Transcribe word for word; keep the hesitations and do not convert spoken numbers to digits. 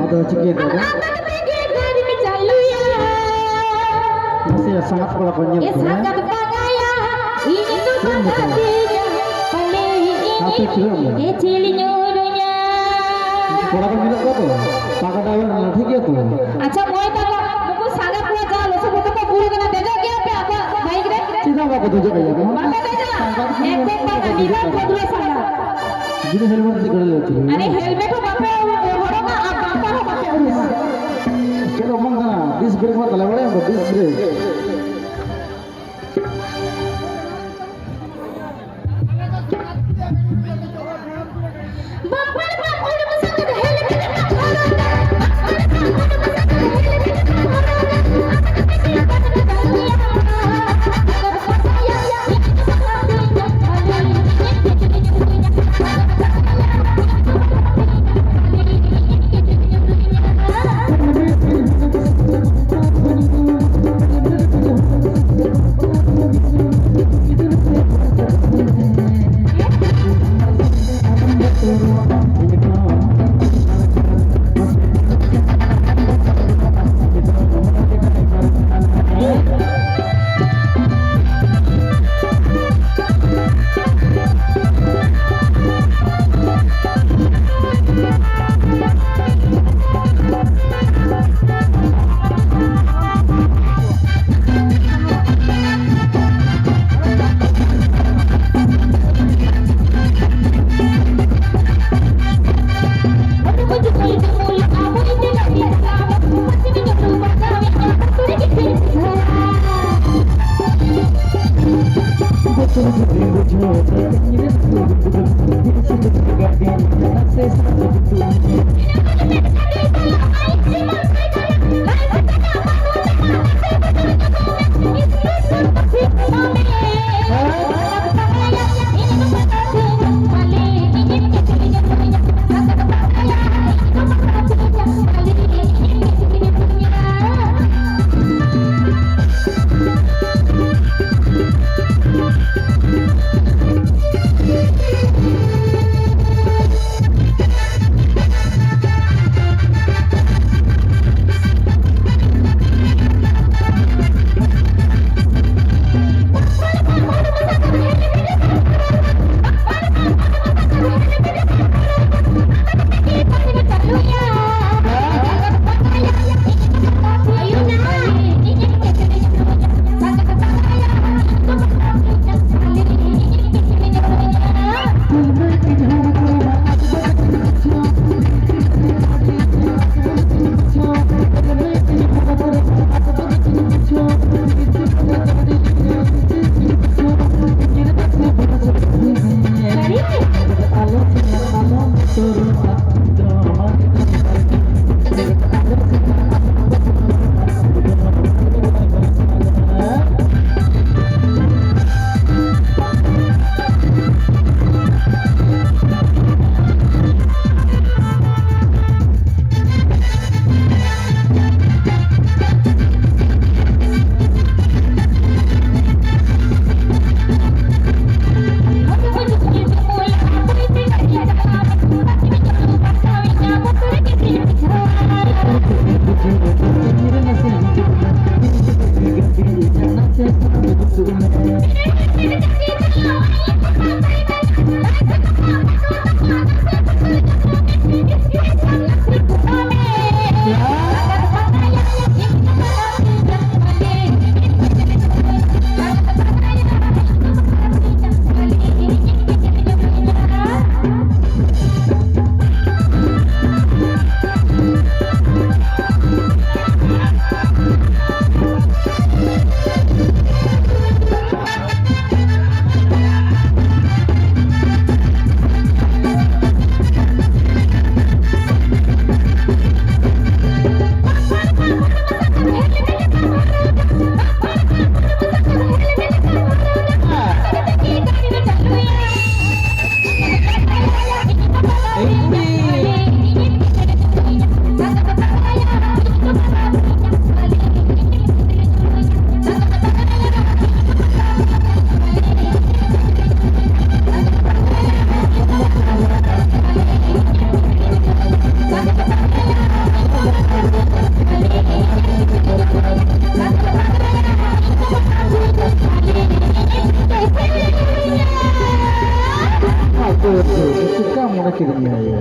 ᱟᱫᱚ ᱪᱤᱠᱟᱹᱭᱮᱫᱟ? ᱱᱟᱥᱮᱭᱟᱜ ᱥᱟᱸᱜᱟᱛ ᱠᱚᱲᱟ ᱠᱚ ᱧᱮᱞ ᱠᱚᱣᱟ᱾ ᱟᱯᱮ ᱪᱮᱫᱟᱜ ᱮᱢ ᱞᱟᱹᱭᱟ? ᱠᱚᱲᱟ ᱠᱚ ᱧᱮᱞᱚᱜ ᱠᱚᱣᱟ ᱛᱚ? ᱯᱟᱠᱟ ᱰᱟᱭᱵᱟᱨ ᱞᱟᱹᱴᱷᱤ ᱜᱮᱭᱟ ᱛᱚ? ᱟᱪᱪᱷᱟ, ᱢᱟᱹᱭ ᱛᱟᱠᱚ, ᱱᱩᱠᱩ ᱥᱟᱸᱜᱟᱛ ᱠᱚᱲᱟ ᱡᱟ ᱞᱚᱥᱚᱫ ᱠᱚᱛᱮ ᱠᱚ ᱵᱩᱨᱩ ᱠᱟᱱᱟ, ᱫᱮᱡᱚᱜ ᱜᱮᱭᱟ ᱯᱮ ᱟᱵᱚᱣᱟᱜ ᱵᱟᱭᱤᱠ ᱨᱮ? ᱪᱮᱫᱟᱜ ᱵᱟᱠᱚ ᱫᱮᱡᱚᱜ ᱜᱮᱭᱟ? ᱵᱟᱯᱮ ᱫᱮᱡᱚᱜᱼᱟ? ᱮᱠᱫᱚᱢ ᱵᱟᱝᱟ, ᱱᱤᱨᱚᱱ ᱵᱷᱚᱫᱨᱚ ᱥᱟᱸᱜᱟᱛ᱾ ᱡᱩᱫᱤ ᱦᱮᱞᱢᱮᱴ ᱪᱮᱫ ᱠᱚᱨᱮ ᱞᱟᱹᱭ ᱦᱚᱪᱚ ᱟᱨᱮ, ᱦᱮᱞᱢᱮᱴ ᱦᱚᱸ ᱵᱟᱯᱮ ᱦᱚᱨᱚᱜᱟ ᱟᱨ ᱵᱟᱢᱯᱟᱨ ᱦᱚᱸ ᱵᱟᱯᱮ ᱩᱨᱩᱢᱟ᱾ ᱪᱮᱫ ᱦᱚᱸ ᱵᱟᱝ ᱠᱟᱱᱟ, ᱰᱤᱥ ᱵᱨᱮᱠ ᱢᱟ ᱛᱟᱞᱮ ᱵᱟᱲᱟᱭᱟᱢ ᱛᱚ, ᱰᱤᱥ ᱵᱨᱮᱠ᱾ ᱪᱮᱠᱟ ᱢᱚᱱᱮ ᱠᱮᱫᱤᱧᱟ ᱭᱟ?